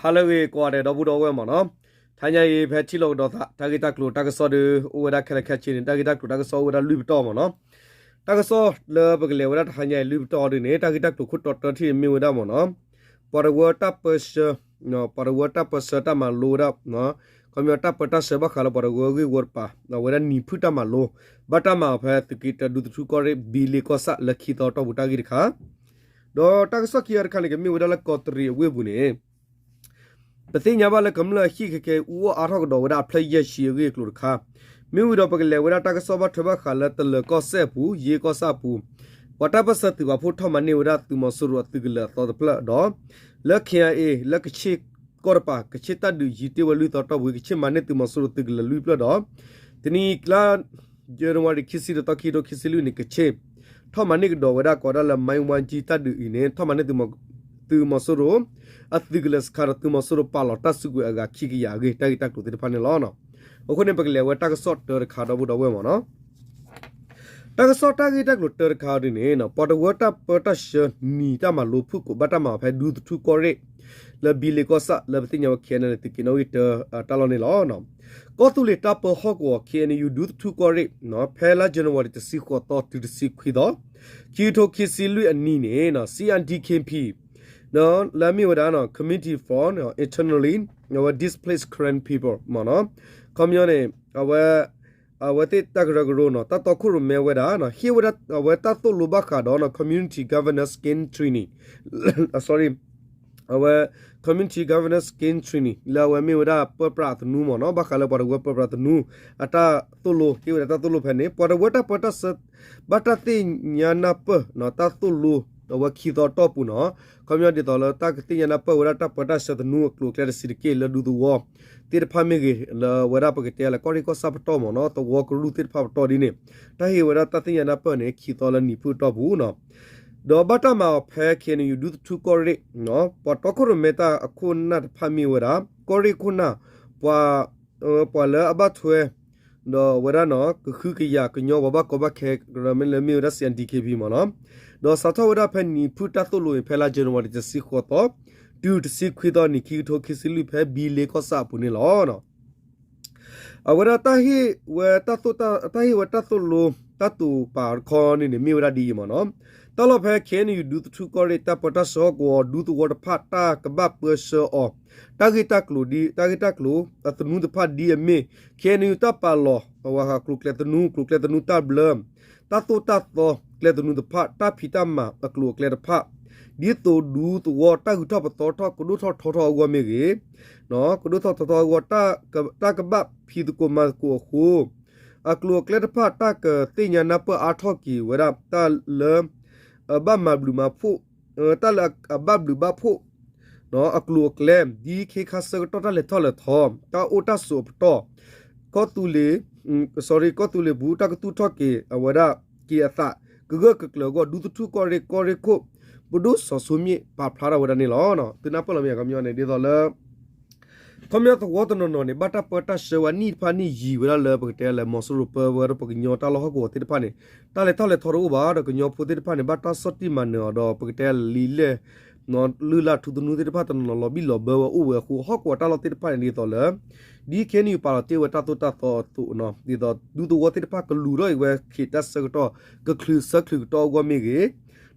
ဟါလၢအဂ့ၤကိးဂၤဒဲး ဒီပုၢ်ဒီဝဲၢ်မ့ၢ်နီၤ, တဟါညါအံၤ ဖဲထံၣ်လိာ်ကဒီးသး တၢ်ဂ့ၢ်တၢ်ကျိၤတၢ်ကစီၣ်ဒီး အိၣ်ဝဲဒၣ်ခဲလၢာ်ခဲဆ့န့ၣ် တၢ်ဂ့ၢ်တၢ်ကျိၤတၢ်ကစီၣ်အိၣ်ဝဲဒၣ်လွံၢ်ပတီၢ်မ့ၢ်နီၤ. တၢ်ကစီၣ်လၢပကလဲၤဝဲဒၣ်တဟါညါအံၤ လွံၢ်ပတီၢ်အီၤဒ်န့ၣ် တၢ်ဂ့ၢ်တၢ်ကျိၤခိၣ်တီတၢထံၣ်မ့ၢ်ဝဲဒၣ်မ့ၢ်နီၤ, ပှၤတဝၢတၢ်ပၢဆှၢ ပှၤတဝၢတၢ်ပၢဆှၢတၢ်မၤလိဝဲဒၣ် ခီပညီတၢ်ပၢတၢ်ဆှၢဘၣ်ဃးလၢပှၤတဝၢဂ့ၢ်ဝီတပၤ အဝဲဒၣ်နံၤဖုၣ်တၢ်မၤလိ ဘၣ်တၢ်မၤအီၤဖဲသုးက့တၢ ဒူသထူကီၢ်ရ့ၣ် ဘံလ့ကီၢ်ဆၣ်လၢခံသီအတီၢ်ပူၤတၢ်ဂ့ၢ်တခါ, ဒီးတၢ်ကစီၣ်ခံဂၤတခါန့ၣ် ကမ့ၢ်ဝဲဒၣ်လၢကီးတရံးအဝ့ၢ်ပူၤန့ၣ် ပသ့ၣ်ညါဘၣ်လၢကမျၢၢ်ဟံၣ်ခဲကဲအံၤ အူအီၣ်အါထီၣ်ကဒီးဝဲဒၣ်အဖျၢၣ်ယဲၢ်ဆံအဂ့ၢ်အကျိၤတခါ, မ့ၢ်ဝံၤဒီးပကလဲၤဝဲဒၣ်တၢ်ကစီၣ်ဘၣ်ထွဲဘၣ်ဃးလၢတလၢၤကီၢ်စဲၣ်အပူၤ ယ့ကီၢ်ဆၣ်အပူၤ ပှၤတၢ်ပၢၢ်ဆၢသုးပာ်ဖှိၣ်ထီၣ်မၤန့ၢ်ဝဲဒၣ်သုးမီၤစိရိၤအသုးကလၢၤအသီတဖျၢၣ်ဒီး လၢ ခ့ၣ်အဲၣ်အဲၣ် လၢကခ့ၣ်ကီၢ်တပၤ ကခ့ၣ်တၢ်ဒုးယံၤတ့ၢ်ဝဲလွံၢ်သီအတီၢ်ပူၤ ကခ့ၣ်မၤန့ၢ်သုးမီၤစိရိၤသုးကလၢၤလွံၢ်ဖျၢၣ်ဒီး တနံၤအံၤလါ ယနူၤအါရံၤ ခံဆံတသီ ခံကထိခံဆံလွံၢ်န့ၣ် ကခ့ၣ် ထီၣ်မၤန့ၢ်ကဒီးဝဲဒၣ်ကိးဒၣ်လၢ မၢ်ဝါကၠံတၢ်ဒုးအံၤန့ၣ် ထီၣ်မၤန့ၢ် သုးမီၤစိရိၤ အသုးကလၢၤစခါဒီးသုးမီၤစိရိၤပာ်လီၤတၢ်စုကဝဲၤအဂၤခံကယၤအဂ့ၢ် တၢ်ဂ့ၢ်တၢ်ကျိၤသ့ၣ်တဖၣ်န့ၣ်လီၤ. အဃိန့ၣ် ပကလဲၤဝဲတၢ်ကစီၣ်တၢတခါ ဒီပုၢ်ဒီဝဲၢ်မ့ၢ်နီၤ. တၢ်ကစီၣ်တၢ်ဂ့ၢ်တၢ်ကျိၤတၢတခါဒ်န့ၣ် ပှၤတဝၢတၢ်ပၢတၢ်ဆှၢနံၤတၢ်မၤလိဖုၣ်ကိာ်ဘၣ်တၢ်မၤအီၤဖဲဒူသထူကီၢ်ရ့ၣ် လၢဘံလ့ကီၢ်ဆၣ် လၢပသ့ၣ်ညါဝဲ ခ့ၣ်အဲၣ်အဲၣ် သုးက့နီၣ်ဂံၢ်တၢ တၢ်လီၢ်န့ၣ်လီၤ. ကီၢ်သူလ့ၤတၢ်ပၢဟီၣ်ကဝီၤ ခ့ၣ်အဲၣ်ယူၣ် ဒူသထူကီၢ်ရ့ၣ် ဖဲလါယနူၤအါရံၤ တဆံဃိးသီတုၤတဆံခွံသီ ခံကထိခံဆံလွံၢ်အနံၤန့ၣ် စံၣ်အၣ်ဒံၣ်ခ့ၣ်ပံၣ် လၢအမ့ၢ်ဝဲဒၣ် Committee for Internally Displaced Karen People မ့ၢ်နီၤ, ခီပညီန့ၣ် အဝဲ အဝဲသ့ၣ်တၢ်ကရၢကရိနီၤ တၢ်တီခိၣ်ရိၣ်မဲဝဲဒၣ် ဟ့ၣ်ဝဲဒၣ် အဝဲတၢ်သိၣ်လိဘၣ်ဃးဒီး community governance skill training အဝဲ community governance skill training လၢအဝဲမ့ၢ်ဝဲဒၣ်ပၢပြးသနူမ့ၢ်နီၤ ဘၣ်ဃးလၢပှၤတဝၢပၢပြးသနူ အတၢ်သိၣ်လိ ဟ့ၣ်ဝဲဒၣ်တၢ်သိၣ်လိဖဲန့ၣ် ပှၤတဝၢတၢ်ပၢတၢ်ဆှၢ ဘၣ်တၢ်သ့ၣ်ညါနၢ်ပၢၢ် တၢ်သိၣ်လိ အဝဲခံသီအတီၢ်ပူၤနီၤ, ခီပညီဒ်သိးလၢတၢ်ကသ့ၣ်ညါနၢ်ပၢၢ်ဝဲဒၣ်တၢ်ပၢတၢ်ဆှၢသနူအကျိၤအကျဲတဆံးတက့ၢ် လၢဒူသဝီသ့ၣ်တဖၣ်မ့ၢ်ဂ့ၤ လၢဝဲဒၣ်ပကတဲလၢကီၢ်ရ့ၣ်ကီၢ်ဆၣ်ပတီၢ်မ့ၢ်နီၤ သဝီကရူၢ်သ့ၣ်တဖၣ်ပတီၢ်ဒ်န့ၣ် တၢ်ဟ့ၣ်ဝဲဒၣ်တၢ်သ့ၣ်ညါနၢ်ပၢၢ်န့ၣ် ခံသီလၢနံၤဖုၣ်အတီၢ်ပူၤနီၤ, ဒီးဘၣ်တၢ်မၤအီၤဖဲ ခ့ၣ်အဲၣ်ယူၣ် ဒူသထူကီၢ်ရ့ၣ် ပှၤတီခိၣ်ရိၣ်မဲတၢ်အခိၣ်နၢ်တဖၣ်မ့ၢ်ဝဲဒၣ် ကီၢ်ရ့ၣ်ခိၣ်နၢ် ပှၤ ပှၤလၢအဘၣ်ထွဲ ဒီးဝဲဒၣ်နီၤ ကဟုကယာ်ကညီပှၤဘၣ်ကီဘၣ်ခဲ လၢမ့ၢ်ဝဲဒၣ် စံၣ်အၣ်ဒံၣ်ခ့ၣ်ပံၣ်မ့ၢ်နီၤ, ဒီးစးထီၣ်ဝဲဒၣ်ဖဲနံၤဖုၣ်တၢ်သိၣ်လိအံၤ ဖဲလါယနူၤအါရံၤ တဆံဃိးသီ တုၤတဆံခွံသီနံၤ ခံကထိခံဆံလွံၢ် ဖဲဘံလ့ကီၢ်ဆၣ်အပူၤန့ၣ်လီၤ. အဝဲဒၣ်တၢ်ဟ့ၣ်ဝဲတၢ်သိၣ် တၢ်ဟ့ၣ်ဝဲတၢ်သိၣ်လိ တၢ်တိာ်ပာ်တခီန့ၣ်န့ၣ် မ့ၢ်ဝဲဒၣ်ဒ်အံၤမ့ၢ်နီၤ, တၢ်လီၢ်ဖဲ ခ့ၣ်အဲၣ်ယူၣ် ဒူသထူကီၢ်ရ့ၣ် တၢ်ပၢတၢ်ဆှၢဟီၣ်ကဝီၤ ဒူသဝီတဖၣ် တၢ်ကဘၣ်ပၢဆှၢအီၤ တၢ်ဂ့ၢ်တၢ်ကျိၤဒ် တၢ်ဂ့ၢ်တၢ်ကျိၤ အသနူတဖၣ်ဒ်အမ့ၢ် ခ့ၣ်အဲၣ်ယူၣ် တၢ်ပာ်လီၤ အဝဲကျိၤကျဲသနူ ကျိၤကျဲသနူတၢ်ဘျၢ တၢ်သိၣ်တၢ်သီကျဲသနူတဖၣ် တၢ်ဖံးတၢ်မၤအကျိၤအကျဲတဖၣ် ဒ်သိးဒူသဝီတၢ်ဂုၤထီၣ်ပသီထီၣ် ကဒိၣ်ထီၣ်ထီထီၣ်အဂီၢ်မ့ၢ်ဂ့ၤ, ကဒိၣ်ထီၣ်ထီထီၣ်အဂီၢ် တၢ်ကဘၣ်ဖံးသကိးမၤသကိးအဃိ အကျိၤအကျဲတဖၣ် တၢ်ကသ့ၣ်ညါနၢ်ပၢၢ်အါထီၣ်က့ၤဝဲဒၣ် တၢ်လၢ အဘၣ်မၤဘျုးမၤဖှိၣ် တၢ်လၢအဘၣ်ဘျုးဘၣ်ဖှိၣ် အကျိၤအကျဲ ဒ်ခ့ခါဆၢကတီၢ် တၢ်လဲၤထီၣ်လဲၤထီ တၢ်အိၣ်တၢ်ဆိးအပတီၢ် ကီၢ်သူလ့ၤ ကီၢ်သူလ့ၤပူၤ တၢ်ကသူၣ်ထီၣ်က့ၤအဝဲဒၣ်က့ၤအသး ကဂၢၢ်ကကျၢၤအဂီၢ် ဒူသထူကီၢ်ရ့ၣ် ကီၢ်ရ့ၣ်ခိၣ် ပဒိၣ်စီၤစိမ့ၣ် ပာ်ဖျါထီၣ်ဝဲဒၣ်န့ၣ်လီၤ. သုနၢ်ပၢၢ်လီၤမ့ၢ် ခီပညီန့ၣ် ဒ်သိးလၢ ခီပညီသဝီတနီၤနီၤန့ၣ် ဘၣ်တၢ်ပၢတၢ်ဆှၢဝဲနံၣ်တဖၣ်နံၣ်ယံာ်ဝဲဒၣ်လၢပကတဲလၢ မီၤစိရိၤပၢဝဲဒၣ်ပှၤကညီတၢ်လီၢ်ဟီၣ်ကဝီၤသ့ၣ်တဖၣ်န့ၣ် တၢ်လဲၤထီၣ်လဲၤထီတအိၣ်ဘၣ်ဒီး ကညီဖိသ့ၣ်တဖၣ်န့ၣ် ဘၣ်တၢ်ဆီၣ်တံၢ်မၤနၢၤအီၤဒီး ပကတဲလၢလံာ်လဲၢ် လုၢ်လၢ်ထူသနူသ့ၣ်တဖၣ်တနီၤနီၤ လီၤဘံၣ်လီၤဘၢဝဲအိၣ်ဝဲအဃိ ဟီၣ်ကဝီၤတၢ်လီၢ်သ့ၣ်တဖၣ်န့ၣ် ဒ်သိးလၢ ဒ်ခ့ၣ်အဲၣ်ယူၣ် ပာ်လီၤတ့ၢ်ဝဲတၢ်သိၣ်တၢ်သီအသိးနီၤ ဒ်သိးဒူသဝီသ့ၣ်တဖၣ်ကလူၤထီၣ်အံၤဝဲ ခ့ၣ်တၢ်ဆၢကတီၢ် ကချုးဆၢချုးကတီၢ်အဂီၢ်မ့ၢ်ဂ့ၤ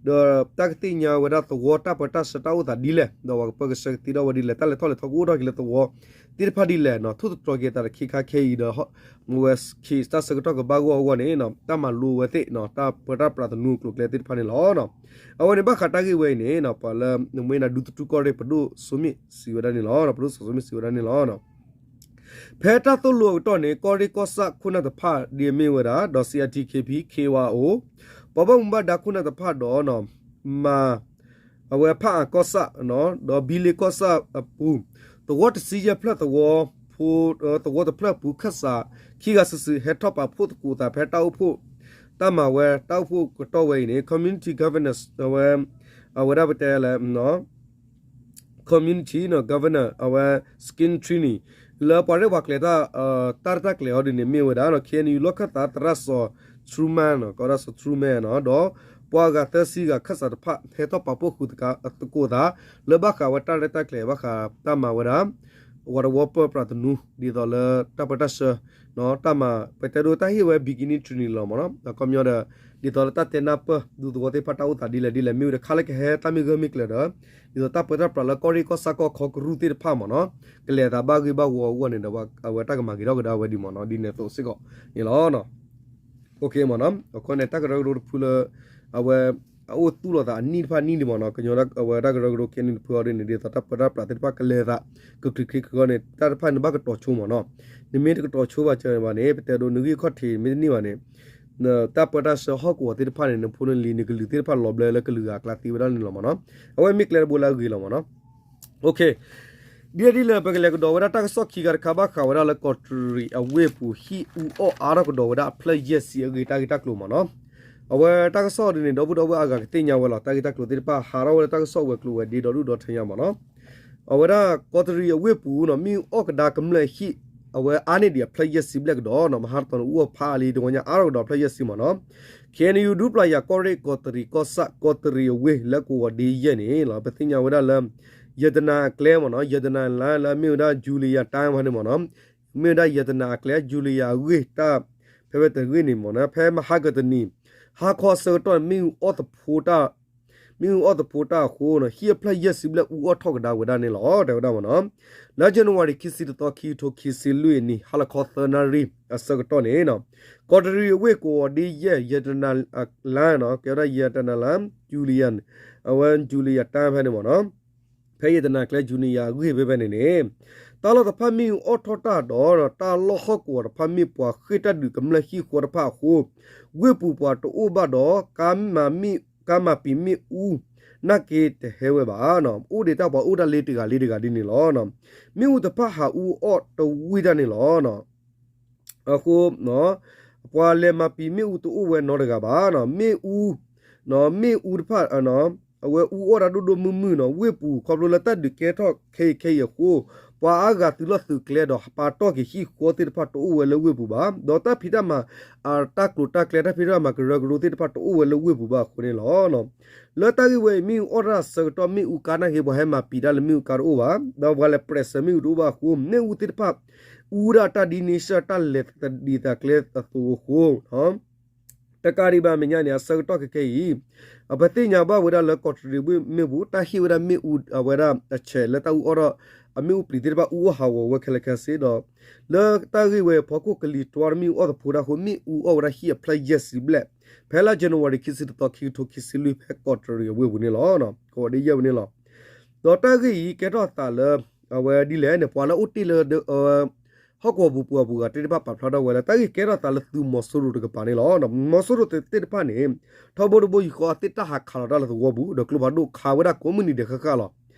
ဒီးတၢ်ကသ့ၣ်ညါဝဲဒၣ်သဝီတၢ်ပၢတၢ်ဆှၢတၢ်အိၣ်သးဒ်လဲၣ် ဒီးပှၤကပၢကဆှၢကသ့ထီၣ်ဝဲဒ်လဲၣ် တၢ်လဲၤထီၣ်လဲၤထီကအိၣ်ထီၣ်က့ၤလၢသဝီသ့ၣ်တဖၣ်ဒ်လဲၣ်နီၤ ထိၣ်သတြီၤက့ၤအသးတခ့ခါခဲအံၤဒီး ဝဲခ့ၣ်တၢ်ဆၢကတီၢ်ကဘၣ်ဂီၢ်အဂီၢ်န့ၣ် တၢ်မၤလိဝဲသ့ၣ် တၢ်ပၢတၢ်ပြးသနူအကျိၤအကျဲသ့ၣ်တဖၣ်န့ၣ်လီၤ. အဝဲန့ၣ်ဘၣ်ဃးတၢ်ဂ့ၢ်ဝဲအံၤန့ၣ် ပှၤလၢနမ့ၢ်နၤဒူသထူကီၢ်ရ့ၣ် ပဒိၣ်စိမ့ၣ်စံးဝဲဒၣ်န့ၣ်လီၤ ပဒိၣ်စီၤစိမ့ၣ်စံးဝဲဒၣ်န့ၣ်လီၤ. ဖဲတၢ်သိၣ်လိအကတီၢ်န့ၣ် ကီၢ်ရ့ၣ်ကီၢ်ဆၣ်ခိၣ်နၢ်တဖၣ်ဒ်အမ့ၢ်ဝဲဒၣ် ဒီး စံၣ်အၣ်ဒံၣ်ခ့ၣ်ပံၣ် ခ့ၣ်ဝါအိၣ် ပှၤဘၣ်မူဘၣ်ဒါခိၣ်နၢ်တဖၣ်ဒီး မၤ အဝဲဖးအါကီၢ်ဆၣ် ဒီးဘံလ့ကီၢ်ဆၣ်အပူၤ သဝီတဆံယဲၢ်ဖျၢၣ်သဝီဖိ သဝီတဖျၢၣ်အပူၤခၢၣ်စး ခံဂၤစုာ်စုာ် ဟဲထီၣ်ပာ်ဖှိၣ်သကိးသးဖဲတၢ်အိၣ်ဖှိၣ် တၢ်မၤဝဲတၢ်အိၣ်ဖှိၣ်ကတီၢ်ဝဲအံၤန့ၣ် community governance အဝဲ အဝဲဒၣ်ပတဲလၢ community governance အဝဲ skill training လၢပှၤရဲၣ်ပှၤကျဲၤတၢ် တၢ်ရဲၣ်တၢ်ကျဲၤအီၤဒ်န့ၣ် မ့ၢ်ဝဲဒၣ် ခ့ၣ်အဲၣ်ယူၣ် လီၢ်ခၢၣ်သး သရၣ်စီၤ Truman ကီးဒၣ်စီၤ Truman ဒီး ပှၤဂၤသၢဆံဂၤခၢၣ်စးတဖၣ် ဟဲထီၣ်ပာ်ဖှိၣ်ဃုာ်သကိးသး လၢဘၣ်ဃးဝဲတၢ်ရဲၣ်တၢ်ကျဲၤဘၣ်ဃးတၢ်မၤဝဲဒၣ် ဝးတဝီပၢပြးသနူ ဒ်သိးလၢတၢ်ပၢတၢ်ဆှၢ တၢ်မၤ ပတဲဒိတၢ်ဟ့ၣ်ဝဲ beginning training လီၤမ့ၢ်နီၤ အခီပညီဒီး ဒ်သိးလၢတၢ်တဲနၢ်ပၢၢ် ဒူသဝီသ့ၣ်တဖၣ်တၢ်အိၣ်သးဒ်လဲၣ်ဒ်လဲၣ် မ့ၢ်ဝံၤတခါလၢကဟဲတၢ်မ့ၢ်ဂၢၢ်မ့ၢ်ကျၢၤဒီး ဒ်သိးတၢ်ပၢတၢ်ပြးလၢကီၢ်ရ့ၣ်ကီၢ်ဆၣ်ကီၢ်ခီကရူၢ်သ့ၣ်တဖၣ်မ့ၢ်နီၤ ကလဲၤသးဘၣ်ဂ့ၢ်ဘၣ်ဝီအဂီၢ်န့ၣ်ဒီး အဝဲတၢ်ကမၤဂ့ၤထီၣ်ကဒါဝဲဒ်မ့ၢ်နီၤ ဒ်န့ၣ်အသိးစ့ၢ်ကီးန့ၣ်လီၤ. မ့ၢ်နီၤ အဃိန့ၣ် တၢ်ကရၢကရိတဖုလၢ အဝဲ အအိၣ်သူၣ်လီၤသးအနံၣ်တဖၣ်နံၣ်ဒံးမ့ၢ်နီၤ ကညီအဝဲတၢ်ကရၢကရိခဲနံၣ်တဖုအီၤဒ်န့ၣ် ဒ်သိးတၢ်ပၢတၢ်ပြးသ့ၣ်တဖၣ်ကလဲၤသး ကချုးချ့ကဃီန့ၣ် တၢ်တဖၣ်န့ၣ်ဘၣ်ကတီၤဆိမ့ၢ်နီၤ နမ့ၢ်တကတီၤဆိဘၣ်စၢၤဘၣ်န့ၣ် ပတဲဒိ နဂံၢ်ခီၣ်ထံးမ့ၢ်တန့ၢ်ဘၣ်န့ၣ် တၢ်ပၢတၢ်ဆှၢဟီၣ်ကဝီၤသ့ၣ်တဖၣ်န့ၣ် နဖိနလံၤနကလုာ်သ့ၣ်တဖၣ်လီၤဘျၢလၢကလုာ်ဂၤအကျါသ့ဝဲဒၣ်န့ၣ်လီၤမ့ၢ်နီၤ အဝဲမ့ၢ်ကျဲတဘိလၢအဂ့ၤလီၤမ့ၢ်နီၤ ဒ်လဲၣ်ဒ်လဲၣ် ပကလဲၤကဒီးဝဲဒၣ်တၢ်ကစီၣ်ခံခါတခါဘၣ်ဃးဝဲဒၣ်လၢကီးတရံးအဝ့ၢ်ပူၤ ဟံၣ်အူအီၣ်အါထီၣ်ကဒီးဝဲဒၣ်အဖျၢၣ်ယဲၢ်ဆံအဂ့ၢ်တၢ်ဂ့ၢ်တၢ်ကျိၤမ့ၢ်နီၤ အဝဲတၢ်ကစီၣ်ဒ်န့ၣ် ဒီပုၢ်ဒီဝဲၢ်အါဂၤကသ့ၣ်ညါဝဲလီၤ တၢ်ဂ့ၢ်တၢ်ကျိၤသ့ၣ်တဖၣ် ဟးထီၣ်ဝဲလၢတၢ်ကစီၣ်ဝဲၤကျိၤဝဲၤဒ့ဒီဒူၣ်ဒီထၢညါမ့ၢ်နီၤ အဝဲဒၣ်ကီးတရံးအဝ့ၢ်ပူၤနီၤ မ့ၣ်အူအီၣ်ကဒါကမျၢၢ်ဟံၣ် အဝဲအါန့ၢ်ဒံးအဖျၢၣ်ယဲၢ်ဆံဘျဲၣ်ကဒီးနီၤ မဟါတသီန့ၣ် အူအီၣ်ဖးအါလံ တဝီညါအါထီၣ်ကဒီးအဖျၢၣ်ယဲၢ်ဆံမ့ၢ်နီၤ ခ့ၣ်အဲၣ်ယူၣ် ဒူပျၢ်ယၤကီၢ်ရ့ၣ်ကီးတရံးကီၢ်ဆၣ် ကီးတရံးအဝ့ၢ်လၢကဝီၤဒ့ယဲၢ်န့ၣ်လီၤ ပသ့ၣ်ညါဝဲဒၣ်လၢ ယတနၤအကျဲမ့ၢ်နီၤ ယတနၤလါလၢအမ့ၢ်ဝဲဒၣ် Julia တၢ်ဝဲန့ၣ်မ့ၢ်နီၤ မ့ၢ်ဝဲဒၣ်ယတနၤအကျဲ Julia အဂ့ၢ်တၢ် ဖဲဝဲတဂ့ၢ်န့ၣ်မ့ၢ်နီၤ ဖဲမဟါကတနံၤ ဟါခီအဆၢကတီၢ်န့ၣ် မ့ၣ်အူအီၣ်သဖိတၢ် မ့ၣ်အူအီၣ်သဖိတၢ်အဃိနီၤ ဟံၣ်အဖျၢၣ်ယဲၢ်ဆံဘျဲၣ်အူအီၣ်ထီၣ်ကဒါဝဲဒၣ်န့ၣ်လီၤ တဲဝဲဒၣ်မ့ၢ်နီၤ လါ January ခံဆံတသီ ခံကထိခံဆံလွံၢ်အနံၤ ဟါလီၤခီသၢနၣ်ရံၣ်အဆၢကတီၢ်န့ၣ်နီၤ ကီးတရံးအဝ့ၢ်ကဝီၤဒ့ယဲၢ် ယတနၤလါနီၤ ကဲဝဲဒၣ်ယတနၤလါ Julia အဝဲ Julia တၢ်ဖဲန့ၣ်မ့ၢ်နီၤ ဖဲယတနၤကျဲ Julia အဂ့ၢ်ဖဲဖဲန့ၣ်န့ၣ် တၢ်လီၢ်တဖၣ်မ့ၣ်အူအီၣ်ထီၣ်တၢ်ဒီး တၢ်လီၢ်ဟီၣ်ကဝီၤတဖၣ်မ့ၢ်ပှၤဃ့ၢ်တၢ်ဒုးကမျၢၢ်ဟံၣ်ဃီတဖၣ်အဃိ ဝ့ၢ်ပူၤပှၤတအိၣ်ဘၣ်ဒီး ကါမၤပံာ်မ့ၣ်အူ နာ်က့တဟဲဝဲဘၣ်နီၤ အိၣ်ဒံးတၢ်ပှၤအိၣ်တၢ်လၢတဂၤလၢတဂၤဒ်န့ၣ်လီၤ. မ့ၣ်အူတဖၣ်ဟးအူအီၣ်တဝံၣ်တၢ်န့ၣ်လီၤ. အဃိ ပှၤလဲၤမၤပံာ်မ့ၣ်အူတအိၣ်ဝဲနီတဂၤဘၣ်နီၤ မ့ၣ်အူ မ့ၣ်အူတဖၣ် အဝဲအူအီၣ်တၢ်ဒိၣ်ဒိၣ်မုၢ်မုၢ်နီၤ ဝ့ၢ်ပူၤ ခီဖျိလၢတၢ်ဒုးကဲထီၣ်ခဲအံၤခဲအံၤအဃိ ပှၤအါဂၤသုးလီၢ်သုးကျဲဒီး ပာ်တီၢ်က့ၤဟံၣ်ဃီသ့ၣ်တဖၣ်တအိၣ်ဝဲလၢဝ့ၢ်ပူၤဘၣ် ဒီးတၢ်ဖံးတၢ်မၤ အတၢ်ကျိၤတၢ်ကျဲ တၢ်ဖံးတၢ်မၤကရၢကရိသ့ၣ်တဖၣ်တအိၣ်ဝဲလၢဝ့ၢ်ပူၤဘၣ်အဃိန့ၣ်လီၤ. လၢတၢ်ဂ့ၢ်ဝဲအံၤ မ့ၣ်အူအီၣ်တၢ်အဆၢကတီၢ် မ့ၣ်အူကါနာ်က့ ပှၤဟဲမၤပံာ်တၢ်လၢမ့ၣ်အူကါတအိၣ်ဘၣ် ဒီးပှၤလဲၤပြဲးစၢၤမ့ၣ်အူတအိၣ်ဘၣ်အဃိ မ့ၣ်အူသ့ၣ်တဖၣ် အူဒၣ်တၢ်ဒ်န့ၣ် ဆှၢတၢ်လဲၤသဒံးသးကျဲအသိးအဃိ တကးဒံးဘၣ်မဲာ်ညါန့ၣ် အဆၢကတီၢ်ခဲခဲအံၤ အပသ့ၣ်ညါဘၣ်ဝဲဒၣ်လၢကီးတရံးဝ့ၢ်မ့ၣ်အူပူၤ တၢ်ဟ့ၣ်ဝဲဒၣ်မ့ၣ်အူအဝဲဒၣ်အဆဲးလၢတၢ်အူအီၣ်ဒီး အမ့ၣ်အူပျံၤသ့ၣ်တဖၣ်အူအီၣ်ဟးဂီၤဝဲခဲလၢာ်ခဲဆ့ဒီး လၢတၢ်ဂ့ၢ်ဝဲအံၤ ဖီခိၣ်ကလံၤတွါတမ့ၣ်အူအီၣ်သဖိတၢ်အဃိ မ့ၣ်အူအီၣ်ဝဲဒၣ်ဟံၣ်အဖျၢၣ်ယဲၢ်ဆံဘျဲၣ် ဖဲလါ January ခံဆံတသီ ခံကထိခံဆံလွံၢ် ဖဲကီးတရံးအဝ့ၢ်ပူၤန့ၣ်လီၤ. ကဝီၤဒ့ယဲၢ်ဝဲန့ၣ်လီၤ. ဒီးတၢ်ဂ့ၢ်အံၤ ကဲထီၣ်သးလၢ အဝဲဒ်လဲၣ်န့ၣ် ပှၤလၢအိၣ်တ့ၢ်လၢ ဟီၣ်ကဝီၤပူၤပှၤပူၤဂၤသ့ၣ်တဖၣ်ပာ်ဖျါထီၣ်ဝဲလၢ တၢ်ဂ့ၢ်ကဲထီၣ်သးလၢသုးမီၤစိရိၤတကပၤန့ၣ်လီၤ. မီၤစိရိၤသ့ၣ်တဖၣ်န့ၣ် ထီဘိတဘိယူၢ်ဃီအသ့ၣ်တၢ်ဟးခးလီၤတၢ်လၢသဝီပူၤ ဒီးကျိဖးဒိၣ်ခးဝဲဒၣ်ကိးမုၢ်နံၤဒဲးဃၣ်ဃၣ်လီၤ.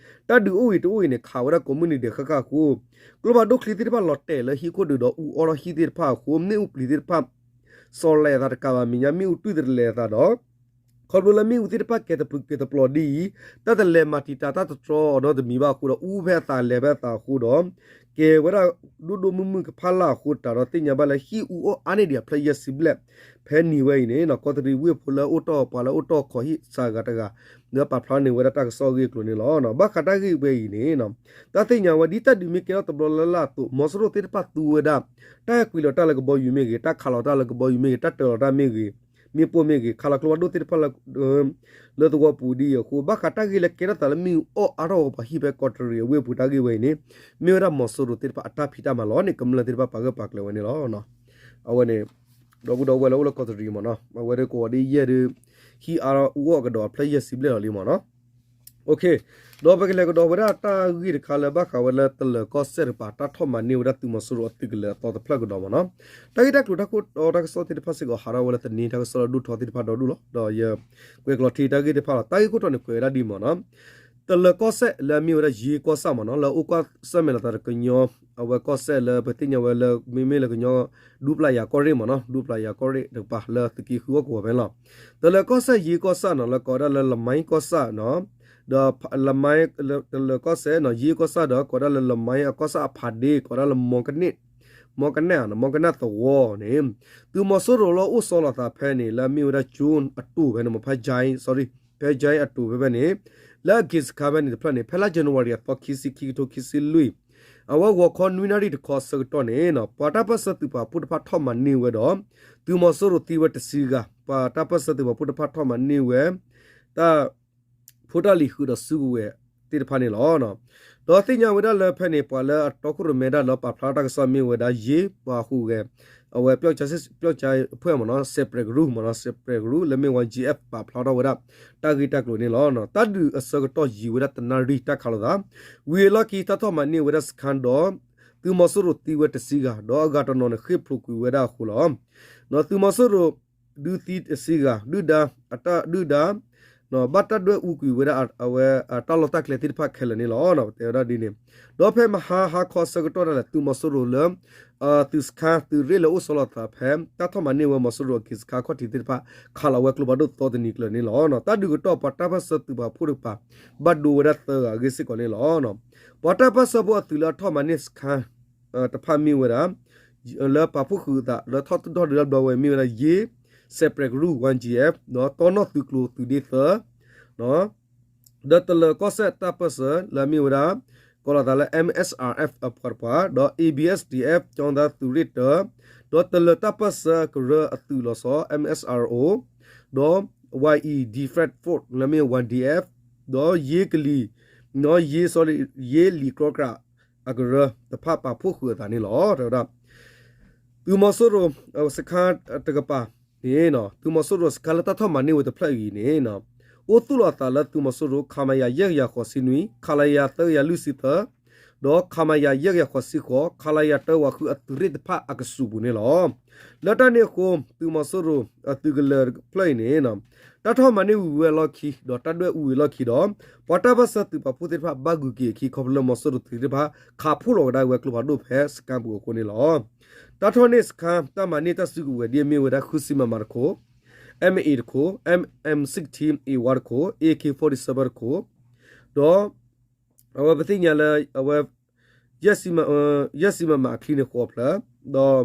တၢ်ဒုးအိၣ်ဂ့ၤတအိၣ်ဂ့ၤန့ၣ် ခးဝဲဒၣ်ကိးမုၢ်နံၤဒဲးဃၣ်ဃၣ်အဃိ ကျိဖးဒိၣ်ချံသ့ၣ်တဖၣ်လီၤတဲာ်လၢဟံၣ်ခိၣ်ဒုးဒီးအူအီၣ်ထီၣ်ဟံၣ်သ့ၣ်တဖၣ်အဃိ မ့ၣ်အူပျံၤသ့ၣ်တဖၣ် စီၤလဲၤအသးတကးဘၣ်မဲာ်ညါ မ့ၣ်အူတွံၢ်တလဲၤအသးဒီး ခီဖျိလၢမ့ၣ်အူသ့ၣ်တဖၣ်ကဲၤတပျုာ်ကဲၤတပျီၤဒ်အံၤ တၢ်တလဲၤမၤတံာ်တာ်တၢ်တတြီအီၤနီတမံၤဘၣ်အဃိဒီး အူဖဲအသးလဲၤဖဲအသးအဃိဒီး ကဲၤဝဲဒၣ်ဒိၣ်ဒိၣ်မုၢ်မုၢ်ကဖးလၢ်အဃိတးဒီး သ့ၣ်ညါဘၣ်လၢဟံၣ်အူအီၣ်အါန့ၢ်ဒံးအဖျၢၣ်ယဲၢ်ဆံဘျဲၣ် ဖဲနံၤဝဲအံၤန့ၣ် ကီးတရံးဝ့ၢ်ဖိလၢအိၣ်တီၢ်ပှၤလၢအိၣ်တီၢ်ခီဟံၣ်စှၤဂၤတဂၤ လၢပာ်ဖျါန့ၢ်ဝဲဒၣ်တၢ်ကစီၣ်အဂ့ၢ်အကျိၤန့ၣ်လီၤ. ဘၣ်ဃးတၢ်ဂ့ၢ်ဝဲအံၤန့ၣ် တၢ်သ့ၣ်ညါဝဲဒ်တၢ်ဒုးမ့ၢ်ကဲထီၣ်တဘျီလၢ်လၢ်အသိး မီၤစိရိၤသ့ၣ်တဖၣ်သူဝဲဒၣ် တၢ်ကွံာ်လီၤတၢ်လၢကဘီယူၤမ့ၢ်ဂ့ၤ တၢ်ခးလီၤတၢ်လၢကဘီယူၤမ့ၢ်ဂ့ၤ တၢ်တၢၤလီၤတၢ်မ့ၢ်ဂ့ၤ မ့ၣ်ပိၢ်မ့ၢ်ဂ့ၤ ခးလီၤကျိဖးဒိၣ်သ့ၣ်တဖၣ်လၢ လၢသဝီပူၤဒ်အံၤအဃိ ဘၣ်ဃးတၢ်ဂ့ၢ်လၢကဲထီၣ်သးလၢမ့ၣ်အူအီၣ်အါထီၣ်ပှၤဟံၣ်ဖဲကီးတရံးအဝ့ၢ်ပူၤတၢ်ဂ့ၢ်ဝဲအံၤန့ၣ် မ့ၢ်ဝဲဒၣ်မီၤစိရိၤသ့ၣ်တဖၣ်အတၢ်ဖံးတၢ်မၤလီၤန့ၣ် ကမျၢၢ်သ့ၣ်တဖၣ်ပာ်ဂၢၢ်ပာ်ကျၢၤဝဲန့ၣ်လီၤ. အဝဲန့ၣ် ဒီပုၢ်ဒီဝဲၢ်လၢအိၣ်လၢကီးတရံးမ့ၢ်နီၤ အဝဲဒၣ်ကိးဂၤဒ်ယဲၢ်ဒုး ဟံၣ်အါထီၣ်အူအီၣ်ကဒီးအဖျၢၣ်ယဲၢ်ဆံဘျဲၣ်လီၤလံမ့ၢ်နီၤ ဒီးပကလဲၤကဒီးဝဲဒၣ်တၢ်ဂ့ၢ်တခါလၢဘၣ်ဃးဝဲလၢတလၢၤကီၢ်စဲၣ်တကပၤ တၢ်ထီၣ်မၤန့ၢ်ဝဲဒၣ်သုးမီၤစိရိၤအသုးကလၢၤအသီတဖျၢၣ်ကဒီးမ့ၢ်နီၤ တၢ်ဂ့ၢ်တၢ်ကျိၤတၢ်ခိၣ်တီတၢ်ကစီၣ်သ့ၣ်တဖၣ်စ့ၢ်ကီး ဟးထီၣ်ဝဲလၢသန့တၢ်ကစီၣ်လၢဒိၣ်ထီသ့ၣ်တဖၣ်ဒီဒူၣ်လီၤ. ဒီးယကွဲးကျိးထံတၢ်ဂ့ၢ်တဖၣ်လီၤ. တၢ်ဂ့ၢ်ခိၣ်တီန့ၣ်ကွဲးဝဲဒၣ်ဒ်မ့ၢ်နီၤ တလၢၤကီၢ်စဲၣ်လၢအမ့ၢ်ဝဲဒၣ်ယ့ကီၢ်ဆၣ်မ့ၢ်နီၤ လၢအအိၣ်ကွၢ်ဆၢၣ်မဲာ်လိာ်သးဒီးကညီ အဝဲကီၢ်စဲၣ်လၢပသ့ၣ်ညါဝဲလၢ မ့မ့ၢ်လၢကညီ ဒူပျၢ်ယၤကီၢ်ရ့ၣ်မ့ၢ်နီၤ ဒူပျၢ်ယၤကီၢ်ရ့ၣ်တကပၤလၢသုးက့ဃုအီၣ်ကဝီၤဖဲန့ၣ်လီၤ. တလၢၤကီၢ်စဲၣ်ယ့ကီၢ်ဆၣ်နီၤ လၢကိးဝဲဒၣ်လၢလမါကီၢ်ဆၣ်နီၤ ဒီးလမါ တလၢၤကီၢ်စဲၣ်နီၤ ယ့ကီၢ်ဆၣ်ဒီးကိးဝဲဒၣ်လၢလမါအကီၢ်ဆၣ်အဖးဒ့ ကိးဝဲဒၣ်လၢမီကန့ၣ် မီကနၣ် မီကနၣ်သဝီန့ၣ် သုးမီၤစိရိၤလၢအိၣ်ဆီလီၤသးဖဲန့ၣ် လၢအမ့ၢ်ဝဲဒၣ်ကၠိအတိၢ်ဖဲန့ၣ် မ့ၢ်ဖဲ sorry ဖဲ ကၠဲ အတိၢ်ဖဲဖဲန့ၣ် လၢအက့ၤစခါဖဲန့ၣ်တဖျၢၣ်န့ၣ် ဖဲလါ January အသီခံဆံ ခံကထိခံဆံလွံၢ် အဝဲဂီၤခီနွံနၣ်ရံၣ်တခီအဆၢကတီၢ်န့ၣ် ပှၤတၢ်ပၢၢ်ဆၢသုးပာ်ဖှိၣ်တဖၣ်ထီၣ်မၤန့ၢ်ဝဲဒီး သုးမီၤစိရိၤသံဝဲတဆံဂၤ ပှၤတၢ်ပၢၢ်ဆၢသုးပာ်ဖှိၣ်တဖၣ်ထီၣ်မၤန့ၢ်ဝဲ တၢ် ဖိတၢ်လံၤဃုာ်ဒီးစုကဝဲၤသ့ၣ်တဖၣ်န့ၣ်လီၤ. ဒီးသ့ၣ်ညါဝဲဒၣ်လၢဖဲန့ၣ် ပှၤလၢအတီခိၣ်ရိၣ်မဲဒၣ်လၢပာ်ဖျါတၢ်ကစီၣ်မ့ၢ်ဝဲဒၣ်ယ့ ပှၤဟူးဂဲၤ အဝဲ ပျောက်ကျား အဖွဲ့ မ့ၢ်နီၤ စဲးပြဲးကရူၢ် မ့ၢ်နီၤ စဲးပြဲးကရူၢ် လၢမ့ၢ်ဝဲ G F ပာ်ဖျါထီၣ်ဝဲဒၣ် တၢ်ဂ့ၢ်တၢ်ကျိၤန့ၣ်လီၤ. တၢ်ဒုးအဆၢကတီၢ်ယံာ်ဝဲဒၣ်တနၣ်ရံၣ်တၢ်ခးလိာ်သး ဝံၤအလီၢ်ခံတၢ်ထီၣ်မၤန့ၢ်ဝဲဒၣ်စခါဒီး သုးမီၤစိရိၤသံဝဲတဆံဂၤ ဒီးအဂၤတနီၤန့ၣ်ဃ့ၢ်ဖျိးကွံာ်ဝဲဒၣ်အဃိလီၤ. သုးမီၤစိရိၤ ဒုးသံတဆံဂၤ ဒုၣ်ဒါ အတၢ်ဒုၣ်ဒါ ဘၣ်တၢ်ဒွဲၣ်အူကွံာ်ဝဲဒၣ်အဝဲတၢ်လီၢ်တၢ်ကျဲသ့ၣ်တဖၣ်ခဲလၢာ်န့ၣ်လီၤ. ပတဲဝဲဒၣ်ဒ်န့ၣ် ဒီးဖဲမဟါဟါခီအဆၢကတီၢ်ဒၣ်လဲာ် သုးမီၤစိရိၤလၢ သုးစခါသုးရ့ၣ်လၢအိၣ်ဆီလီၤသးဖဲ တၢ်ထီၣ်မၤန့ၢ်ဝဲမီၤစိရိၤအက့ၤစခါခီၣ်ထံးသ့ၣ်တဖၣ် ခးလီၤဝဲကျိဖးဒိၣ်သီတနံၤကျၢၤန့ၣ်လီၤ. တၢ်ဒုးကတီၢ်ပှၤတၢ်ပၢၢ်ဆၢသုးပာ်ဖှိၣ်တကပၤ ဘၣ်ဒိဝဲဒၣ်သၢဂၤအဂ့ၢ်စ့ၢ်ကီးန့ၣ်လီၤ. ပှၤတၢ်ပၢၢ်ဆၢဖိအသုးလၢအထီၣ်မၤန့ၢ်စခါ တဖၣ်မ့ၢ်ဝဲဒၣ် လၢပာ်ဖှိၣ်ဃုာ်အသးလၢထီၣ်တထီၣ်ဒုးတၢ်ဘျီဝဲမ့ၢ်ဝဲဒၣ် ယ့ စဲးပြဲးကရူၢ် ဝၣ် G F ဒီးတီနီၣ်သုးကျိၤသုးဒ့သၢ ဒီးတလၢၤကီၢ်စဲၣ်တၢ်ပၢၢ်ဆၢလၢအမ့ၢ်ဝဲဒၣ် ကိးလီၤသးလၢ M S R F အပှၤတပှၤ ဒီး A B S D F ကၠီသးသုးရ့ၣ်တၢ ဒီးတလၢၤတၢ်ပၢၢ်ဆၢကရၢအသုးလီၤဆီ M S R O ဒီး Y E Defense Force လၢမ့ၢ် Y D F ဒီးယ့ကလံၤ ဒီးယ့ sorry ယ့လံာ်ကြီကြး အကရၢတဖၣ်ပာ်ဖှိၣ်ဃုာ်အသးန့ၣ်လီၤ. တဲဝဲဒၣ် သုးမီၤစိရိၤစခါတကပၤန့ၣ် သုးမီၤစိရိၤစခါလၢတၢ်ထီၣ်မၤန့ၢ်ဝဲတဖျၢၣ်အံၤန့ၣ် အိၣ်သူၣ်လီၤအသးလၢသုးမီၤစိရိၤ ခမရ ယဲၢ်ကယၤဃိးဆံနွံ ခလရ သၢကယၤလွံၢ်ဆံသၢ ဒီး ခမရ ယဲၢ်ကယၤဃိးဆံဃိး ခလရတၢဝးဃုအသုးရ့ၣ်တဖၣ်အကဆူးပူၤန့ၣ်လီၤ. လၢတၢ်န့ၣ်အဃိ သုးမီၤစိရိၤအသုးကလၢၤတဖျၢၣ်အံၤန့ၣ် တၢ်ထီၣ်မၤန့ၢ်ဝံၤဝဲအလီၢ်ခံ ဒီးတၢ်ဒွဲၣ်အူဝံၤအလီၢ်ခံဒီး ပှၤတၢ်ပၢၢ်ဆၢသုးပာ်ဖှိၣ်သ့ၣ်တဖၣ်ဘၣ်ဂုၤက့ၤအခံ ခီဖျိလၢမီၤစိရိၤသုးသ့ၣ်တဖၣ် ခးဖှိၣ်လီၤကဒါဝဲကျိဖးဒိၣ်ဖဲစခါပူၤအဃိန့ၣ်လီၤ. တၢ်ထီၣ်န့ၢ်စခါ တၢ်မၤန့ၢ်တၢ်စုကဝဲၤဒ်အမ့ၢ်ဝဲဒၣ် ဃုစံမမတခိၣ် M A တခိၣ် M M sixteen A one တခိၣ် A K forty-seven တခိၣ် ဒီး အဝဲပသ့ၣ်ညါလၢ အဝဲ ယဲၢ်စံမမ အချံန့ၣ်ဃိးဖျၢၣ် ဒီး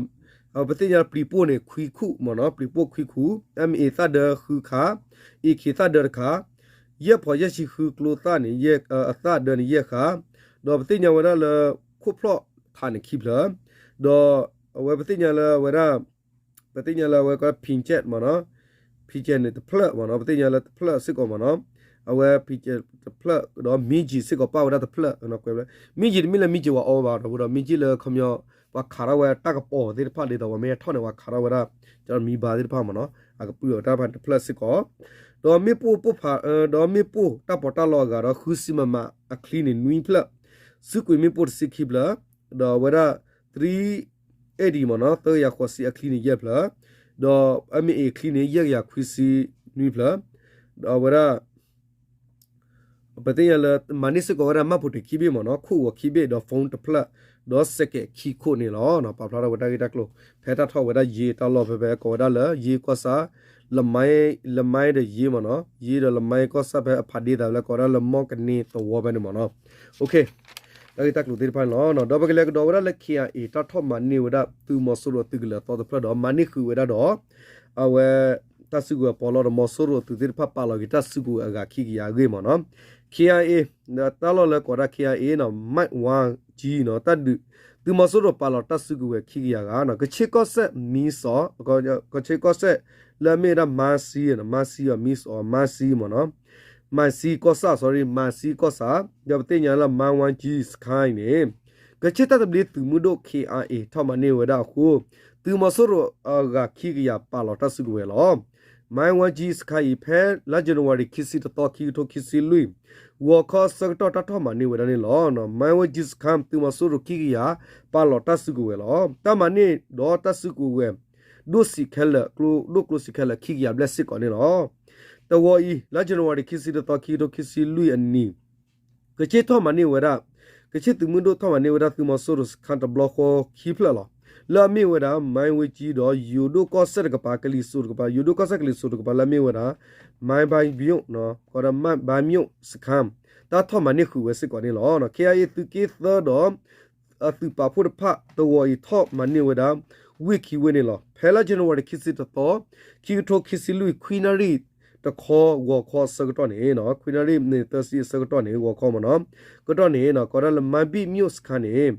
အဝဲပသ့ၣ်ညါပျံၤပိၢ်န့ၣ် ခွံခူၣ်မ့ၢ်နီၤ ပျံၤပိၢ်ခွံခူၣ် M A သၣ်ဒၢဃုခါ A K သၣ်ဒၢတခါ ယဲၢ်ဖီးယဲၢ်ဆံဃုကျိသၣ်န့ၣ် အသၣ်ဒၢန့ၣ်ယဲၢ်ဃါ ဒီးပသ့ၣ်ညါဝဲဒၣ်လၢ ခိၣ်ဖျီၣ်ထးန့ၣ်ခံဖျၢၣ် ဒီး အဝဲပသ့ၣ်ညါလၢအဝဲဒၣ် ပသ့ၣ်ညါလၢအဝဲက ဖံကၠဲးမ့ၢ်နီၤ ဖံကၠဲးန့ၣ်တဖျၢၣ်မ့ၢ်နီၤ ပသ့ၣ်ညါလၢတဖျၢၣ်စ့ၢ်ကီးမ့ၢ်နီၤ အဝဲဖံကၠဲးတဖျၢၣ် ဒီးမံကၠံၣ်စ့ၢ်ကီးပၣ်ဝဲဒၣ်တဖျၢၣ် ကွဲးဝဲ မံကၠံၣ်တမ့ၢ်လၢမံကၠံၣ်ဝဲအီဘၣ်ဒီး မံကၠံၣ်လၢခီပညီ ပှၤခးထီၣ်ဝဲတၢ်ကပီၤသ့ၣ်တဖၣ်ဒ်သိးပှၤမ့ၢ်ဟဲထီၣ်န့ၣ် ပှၤခးထီၣ်ဝဲဒၣ် ကမံဘါသ့ၣ်တဖၣ်မ့ၢ်နီၤ အကပုၢ်အတၢ်တဖၣ်န့ၣ်တဖျၢၣ်စ့ၢ်ကီး ဒီးမ့ၣ်ပိၢ်ပိၢ်ဖး ဒီးမ့ၣ်ပိၢ်တၢ်ပီးတၢ်လီအဂၤဒီး ဃုစံမမအချံန့ၣ်နွံဖျၢၣ် စုကွံာ်မ့ၣ်ပိၢ်တဆံခံဖျၢၣ် ဒီးအဝဲဒၣ် three eighty မ့ၢ်နီၤ သၢကယၤဃိးဆံအချံန့ၣ်ယဲၢ်ဖျၢၣ် ဒီး M A အချံန့ၣ် ယဲၢ်ကယၤခွံဆံနွံဖျၢၣ် ဒီးအဝဲဒၣ် ပသ့ၣ်ညါလၢ မၤန့ၢ်စ့ၢ်ကီးဝဲဒၣ် မှတ်ပုံတင် ခံဘ့ၣ်မ့ၢ်နီၤ ခိၣ်ဂီၤခံဘ့ၣ် ဒီး phone တဖျၢၣ် ဒီး စဲးကဲး ခံခိၣ်န့ၣ်လီၤ. ပာ်ဖျါထီၣ်ဝဲတၢ်ဂ့ၢ်တၢ်ကျိၤ ဖဲတၢ်ထီၣ်ဝဲဒၣ်ယ့တၢ်လီၢ်ဖဲဖဲ ကိးဝဲဒၣ်လၢ ယ့ကီၢ်ဆၣ် လမါ လမါဒီးယ့မ့ၢ်နီၤ ယ့ဒီးလမါကီၢ်ဆၣ်ဖဲအဖးဒ့သးလၢကိးဝဲဒၣ်လၢ မီၣ်ကန့သဝီဖဲန့ၣ်မ့ၢ်နီၤ တၢ်ဂ့ၢ်တၢ်ကျိၤသ့ၣ်တဖၣ်န့ၣ်လီၤ. ဒီးပကလဲၤကဒီးဝဲဒၣ်လၢ K I A တၢ်ထီၣ်မၤန့ၢ်ဝဲဒၣ် သုးမီၤစိရိၤအသုးကလၢၤအသီတဖျၢၣ်ဒီး မၤန့ၢ်ဃုာ်ဝဲဒၣ်ဒီး အဝဲ တၢ်စုကဝဲၤပီးလီၢ်ဒီး မီၤစိရိၤအသုးသ့ၣ်တဖၣ်ပာ်လီၤက့ၤတၢ်စုကဝဲၤအဂၤခံကယၤအဂ့ၢ်မ့ၢ်နီၤ K I A တၢ်လီၢ်လၢကိးဝဲဒၣ် K I A နီၤ မၢၣ်ဝါကၠံနီၤ တၢ်ဒုး သုးမီၤစိရိၤပာ်လီၤတၢ်စုကဝဲၤခံကယၤဂၤနီၤ ကဆ့ကီၢ်စဲၣ် မံစီၤ ကဆ့ကီၢ်စဲၣ် လၢအမ့ၢ်ဝဲဒၣ် မါစံ မါစံ မံစီၤ မါစံမ့ၢ်နီၤ မါစံကီၢ်ဆၣ် sorry မါစံကီၢ်ဆၣ် ဒီးပသ့ၣ်ညါလၢ မၢၣ်ဝါကၠံ စခါအံၤန့ၣ် ကဆ့တၢ်သဘျ့သုးမုၢ်ဒိၣ် K I A ထီၣ်မၤန့ၢ်ဝဲဒၣ်အဃိ သုးမီၤစိရိၤအဂၤခံကယၤပာ်လီၤတၢ်စုကဝဲၤလီၤ. မၢၣ်ဝါကၠံ စခါအံၤ ဖဲလါ January ခံဆံတသီ ခံကထိခံဆံလွံၢ် ဂီၤခီအဆၢကတီၢ်တၢ်ထီၣ်မၤန့ၢ်ဝဲဒၣ်န့ၣ်လီၤ. မၢၣ်ဝါကၠံ စခါ သုးမီၤစိရိၤခံကယၤ ပာ်လီၤတၢ်စုကဝဲၤလီၤ. တၢ်မၤန့ၢ်ဒီးတၢ်စုကဝဲၤ ဒိၣ်စံးခဲလၢာ် ကျိ ဒိၣ်ကျိစံးခဲလၢာ်ခံကယၤဘျဲၣ်စ့ၢ်ကီးန့ၣ်လီၤ. တဝီအံၤ လါ January ခံဆံတသီ ခံကထိခံဆံလွံၢ်အနံၤ ကဆ့ထီၣ်မၤန့ၢ်ဝဲဒၣ် ကဆ့သုးမုၢ်ဒိၣ်ထီၣ်မၤန့ၢ်ဝဲဒၣ်သုးမီၤစိရိၤစခါတဘျီဃီခံဖျၢၣ်လီၤ. လၢအမ့ၢ်ဝဲဒၣ် မၢၣ်ဝါကၠံဒီးယိၤဒိၣ်ကီၢ်စဲၣ်တကပၤ ကလံၤစိးတကပၤ ယိၤဒိၣ်ကီၢ်စဲၣ်ကလံၤစိးတကပၤလၢအမ့ၢ်ဝဲဒၣ် မၢၣ်ဘါမျိး ကိးဒၣ် မၢၣ်ဘါမျိး စခါ တၢ်ထီၣ်မၤန့ၢ်ဃုာ်ဝဲစ့ၢ်ကီးန့ၣ်လီၤ. K I A သုးက့သၢဒီး အသုးပာ်ဖှိၣ်တဖၣ်တဝီၤအံၤထီၣ်မၤန့ၢ်ဝဲဒၣ် ဝ့ၢ်ခံဝ့ၢ်န့ၣ်လီၤ. ဖဲလါ January ခံဆံတသီ, ခံကထိခံဆံလွံၢ် ခွံနၣ်ရံၣ်တခီ ဂီၤခီအဆၢကတီၢ်န့ၣ်, ခွံနၣ်ရံၣ်မံးနံးသၢဆံအဆၢကတီၢ်န့ၣ် ဂီၤခီမ့ၢ်နီၤ, ကတီၢ်န့ၣ် ကိးဒၣ်လၢ မါဘံၣ် မြို့စခန်းန့ၣ်,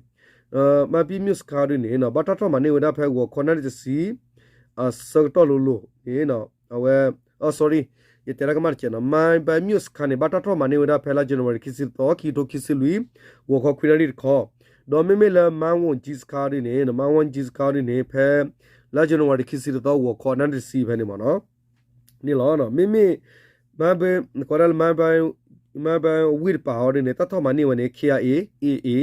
မါဘံၣ် မြို့စခန်း ဒ်န့ၣ် ဘၣ်တၢ်ထီၣ်မၤန့ၢ်ဝဲဒၣ်ဖဲဂီၤခီနၣ်ရံၣ်တဆံ အဆၢကတီၢ်လိၤလိၤန့ၣ်, အဝဲ, အ sorry, ယတဲတၢ်ကမၣ်တကဲးနီၤ, မါဘံၣ် မြို့စခန်း န့ၣ် ဘၣ်တၢ်ထီၣ်မၤန့ၢ်ဝဲဒၣ်ဖဲလါ January ခံဆံတသီ ခံကထိခံဆံလွံၢ် ဂီၤခီခွံနၣ်ရံၣ်တခီ, ဒီးမ့မ့ၢ်လၢ မါဝီၣ် ရဲစခန်း ဒ်န့ၣ်, မါဝီၣ် ရဲစခန်း ဒ်န့ၣ် ဖဲလါ January ခံဆံတသီ ဂီၤခီနၣ်ရံၣ်တဆံဖဲန့ၣ်မ့ၢ်နီၤ, န့ၣ်လီၤ. မ့မ့ၢ် မါဘံၣ် ကိးဒၣ်လၢ မါဘံၣ် ဝ့ၢ်တပၤအီၤဒ်န့ၣ် တၢ်ထီၣ်မၤန့ၢ်ဝဲန့ၣ် KIA, AA,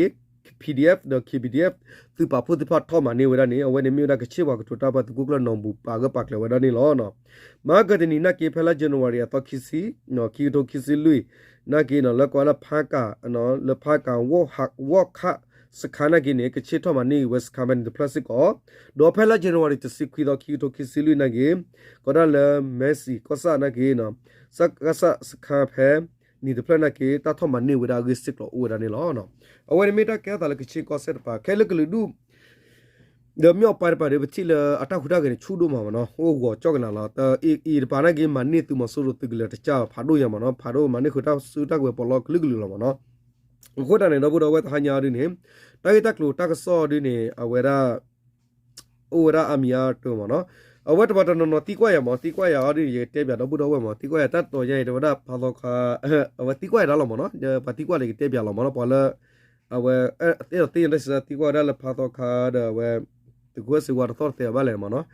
PDF ဒီး KPDF သုးပာ်ဖှိၣ်သ့ၣ်တဖၣ်ထီၣ်မၤန့ၢ်ဝဲဒၣ်န့ၣ် အဝဲန့ၣ်မ့ၢ်ဝဲဒၣ် ကချ့ၣ်ပှၤကတိၤတၢ် ပှၤသုးခိၣ်ကျၢၢ်နီၢ်ဘူၣ်ပာ်ဂၢၢ်ပာ်ကျၢၤဝဲဒၣ်န့ၣ်လီၤ. မၤကတနံၤနာ်က့ ဖဲလါ January အသီခံဆံ, ခံကထိခံဆံလွံၢ်နာ်က့ လၢကိးလၢ ဖါကၣ်, လၢဖါကၣ် ဝီၣ်ခၣ် စခန်း နာ်က့န့ၣ် ကချ့ၣ်ထီၣ်မၤန့ၢ်ဝဲ စခန်း ဖဲန့ၣ်တဖျၢၣ်စ့ၢ်ကီး, ဒီးဖဲလါ January တဆံခွံသီ ခံကထိခံဆံလွံၢ်နာ်က့ ကိးဒၣ်လၢ မဲၣ်စံၣ် ကီၢ်ဆၣ် နာ်က့ စကစ စခန်း ဖဲန့ၣ်တဖျၢၣ်နာ်က့ တၢ်ထီၣ်မၤန့ၢ်ဝဲဒၣ်အဂ့ၢ်စ့ၢ်ကီးအိၣ်ဝဲဒၣ်န့ၣ်လီၤ. အဝဲန့ၣ်မ့ၢ်တၢ်ကဲထီၣ်သးလၢကချ့ၣ်ကီၢ်စဲၣ်တပၤ ခဲလၢာ်ကလုာ်ဒူၣ် ဒီးမ့ၢ်အပၢ်တပၤဒီး ပထံၣ်လၢအတၢ်ဟူးတၢ်ဂဲၤန့ၣ် ဆူၣ်ဒိၣ်မးမ့ၢ်နီၤ, အိၣ်ဂီၤကၠီၣ်ကနၤလီၤ. အံၤတပၤနာ်က့ မၤန့ၢ်သုးမီၤစိရိၤသုးကလၢၤတကၢ်ဖးဒိၣ်ညါမ့ၢ်နီၤ, ဖးဒိၣ်မၤန့ၢ်ဃုာ်တၢ်စုတၢ်ကဝဲၤပီးလီကလုာ်ကလုာ်လီၤမ့ၢ်နီၤ. အဃိသတးန့ၣ် ဒီပုၢ်ဒီဝဲၢ်တဟါညါဒ်န့ၣ် တၢ်ဂ့ၢ်တၢ်ကျိၤတၢ်ကစီၣ်ဒ်န့ၣ် အဝဲဒၣ် အိၣ်ဝဲဒၣ်အါမံၤအါတၢၤမ့ၢ်နီၤ. အဝဲတပၤတနီၤနီၤသံကွၢ်ယၤမ့ၢ် သံကွၢ်ယၤအီၤဒ်န့ၣ် ယကတဲပၠးဒီပုၢ်ဒီဝဲၢ်မ့ၢ် သံကွၢ်ယၤတၢ်တီၤညါအံၤ တဲဝဲဒၣ်ဖါသီခါ အဝဲသံကွၢ်ယၤဒၣ်လီၤမ့ၢ်နီၤ, ပှၤသံကွၢ်န့ၣ် ယကတဲပၠးလီၤမ့ၢ်နီၤ, ပှၤလၢ အဝဲ အဲၣ်ဒိးသ့ၣ်ညါတၢ်စံးတၢ်သံကွၢ်ဝဲဒၣ်လၢဖါသီခါဒီးအဝဲ သုးခိၣ်စ့ဝါတသီၣ်တသဲဘၣ်လဲၣ်မ့ၢ်နီၤ.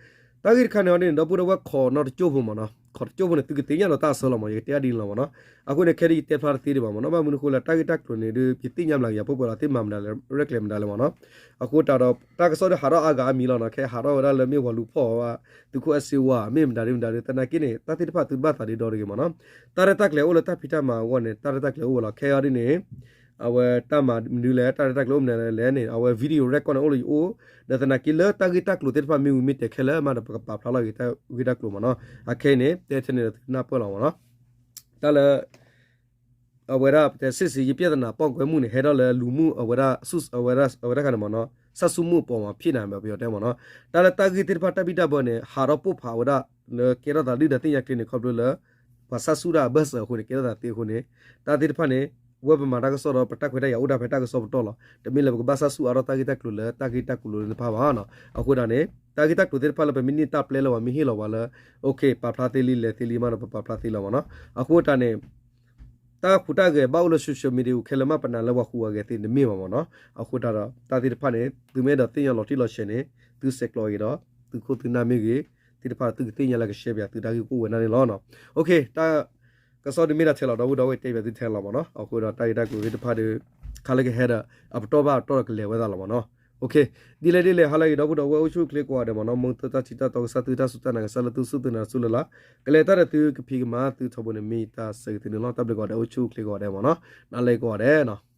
တၢ်ဂ့ၢ်တခါန့ၣ်အီၤဒ်န့ၣ် ဒီပုၢ်ဒီဝဲၢ်ခိးနီတကၠိၢ်ဖိမ့ၢ်နီၤ, ခိးတကၠိၢ်ဖိန့ၣ် သုကသ့ၣ်ညါလီၤတၢ်အဆၢလီၤမ့ၢ် ယကတဲအါဒ်န့ၣ်လီၤမ့ၢ်နီၤ. အဃိန့ၣ် ခဲဒ်ယတဲဖျါတသ့ဒံးဘၣ်မ့ၢ်နီၤ, ဘၣ်မနုၤအဃိလဲၣ် တၢ်ဂ့ၢ်တၢ်ကျိၤန့ၣ်ဒ် ပသ့ၣ်ညါမျးကယၤ ပှၤပှဲၤလီၤသ့ၣ်မၤမတၤလဲၣ် ရဲၣ်ကျဲၤမတၤလဲၣ်မ့ၢ်နီၤ. အဃိတးဒီး တၢ်ကစီၣ်ဒ်ဟးထီၣ်အါဂၤအါမံၤလီၤနီၤ, ခဲဟးထီၣ်ဝဲဒၣ်လၢမ့ၢ်ပှၤလူၤဖီၣ်ဝဲ သုးခိၣ်အဲၣ်စ့ဝါ မ့ၢ်မတၤဒ်မတၤဒ် သနာ်က့န့ၣ် တၢ်သ့ၣ်တဖၣ်သုတဘၣ်သးဒ်ဒီတဂ့ၤမ့ၢ်နီၤ. တၢ်ရဲၣ်တၢ်ကျဲၤအိၣ်လၢတၢ်ဖံးတၢ်မၤအဂီၢ်န့ၣ် တၢ်ရဲၣ်တၢ်ကျဲၤအိၣ်ဝဲလီၤ. ခဲအံၤဒ်န့ၣ် အဝဲတၢ်မၤမနုၤလဲၣ် တၢ်ရဲၣ်တၢ်ကျဲၤအိၣ်မနုၤလဲၣ်န့ၣ် အဝဲ video record န့ၣ် အိၣ်လၢယအိၣ်, ဒီးသနာ်က့လၢတၢ်ဂ့ၢ်တၢ်ကျိၤသ့ၣ်တဖၣ်မ့ၢ်ဝံၤမ့ၢ်တဲာ်ခဲလၢာ်မးဒီး ပကပာ်ဖျါလီၤဂ့ၤတၢ်ဂ့ၢ်တၢ်ကျိၤမ့ၢ်နီၤ. အခဲအံၤန့ၣ် တဲထဲန့ၣ်ဒီးသုနၢ်ပၢၢ်လီၤမ့ၢ်နီၤ. တၢ်လၢ အဝဲဒၣ်ပတဲ စစ်ဆင်ရေးပြဿနာ ပေါက်ကွဲမှုန့ၣ် ဟဲထီၣ်လၢလူၤမုၣ်အဝဲဒၣ် အဝဲဒၣ်ခါန့ၣ်မ့ၢ်နီၤ စၢ်ဆူၣ်မုၣ်အပိာ်မး ဖံးနၤ ပယီၤတဲမ့ၢ်နီၤ. တၢ်လၢတၢ်ဂ့ၢ်သ့ၣ်တဖၣ်တၢ်ဘံၣ်တၢ်ဘၢန့ၣ် ဟးထီၣ်ပိၢ်ဖးဝဲဒၣ် လၢကဲထီၣ်သးဒုၣ်ဒါသ့ၣ်ညါကျဲန့ၣ် ခီဖျိလၢ ပှၤစၢ်ဆူၣ်တၢ်အဘၢၣ်စၢၤအဃိန့ၣ် ကဲထီၣ်သးသ့အဃိန့ၣ် တၢ်သ့ၣ်တဖၣ်န့ၣ် ဝဲပမၤတၢ်ကစီၣ်ဒီး ပတၢ်ခွဲးတၢ်ယာ်အိၣ်ဒၣ်ဖဲတၢ်ကစီၣ်ပတီၢ်လီၤ. တမ့ၢ်လၢပကဘၣ်စၢ်ဆူၣ်အါထီၣ်တၢ်ဂ့ၢ်တၢ်ကျိၤလၢတၢ်ဂ့ၢ်တၢ်ကျိၤလိၤသ့ၣ်တဖၣ်ဘၣ်နီၤ. အဃိဒၣ်န့ၣ် တၢ်ဂ့ၢ်တၢ်ကျိၤသ့ၣ်တဖၣ်လၢပမ့ၢ်န့ၢ်တၢ်ပျဲလၢပှၤမ့ၢ်ဟ့ၣ်လီၤပှၤလၢ okay ပာ်ဖျါသ့လံလဲၤသ့လံမးဒီး ပပာ်ဖျါသ့လီၤမ့ၢ်နီၤ. အဃိတၢ်န့ၣ် တၢ်ဟူးတၢ်ဂဲၤဘၣ်အိၣ်လၢ social media ခဲလၢာ်မး ပနာ်လၢပှၤဟူးပှၤဂဲၤသ့တမ့ၢ်ဘၣ်မ့ၢ်နီၤ. အဃိတၢ်ဒီး တၢ်သ့ၣ်တဖၣ်န့ၣ် သုမ့ၢ်အဲၣ်ဒိးသ့ၣ်ညါလီၤတံၢ်လီၤဆဲးန့ၣ် သုဆဲးကျိးအံၤဒီး သုခိၣ်သုနၢ်မ့ၢ်ဂ့ၤ သ့ၣ်တဖၣ်သုကသ့ၣ်ညါလၢကရှဲပၠးသုတၢ်ဂ့ၢ်ကအိၣ်ဝဲဒၣ်န့ၣ်လီၤ. Okay တၢ် ကစီၣ်ဒုးမ့ၢ်ဒၣ်ထဲလီၤ ဒီပုၢ်ဒီဝဲၢ်တဲပၠးသုထဲလီၤမ့ၢ်နီၤ. အဃိဒီးတၢ်ဂ့ၢ်တၢ်ကျိၤသ့ၣ်တဖၣ်ဒီး ခါလၢကဟဲဒီး အပတီၢ်ဘၣ်အပတီၢ်ဒီးကလဲၤဝဲသးလီၤမ့ၢ်နီၤ. Okay ဒ်လဲၣ်ဒ်လဲၣ် ဟါလၢအဂ့ၤ ဒီပုၢ်ဒီဝဲၢ်အိၣ်ဆူၣ်အိၣ်ချ့ကိးဂၤဒဲးမ့ၢ်နီၤ. မူကသၢတၢ်ထံတၢ်တီကစၢ်သုတၢ်စူၢ်တၢ်နာ်ကစၢ်လၢသုစူၢ်သုနာ်တစူၢ်လၢ်လၢ် ကလဲၤတၢ်ဒီးသုကဖံးကမၤသုထီဘိန့ၣ် မ့ၢ်ယတၢ်ဆၢဂ့ၤသုန့ၣ်လီၤ. တၢ်ဘျုးကိးဂၤဒဲး အိၣ်ဆူၣ်အိၣ်ချ့ကိးဂၤဒဲးမ့ၢ်နီၤ. နၤလၢကိးဂၤဒဲးနီၤ.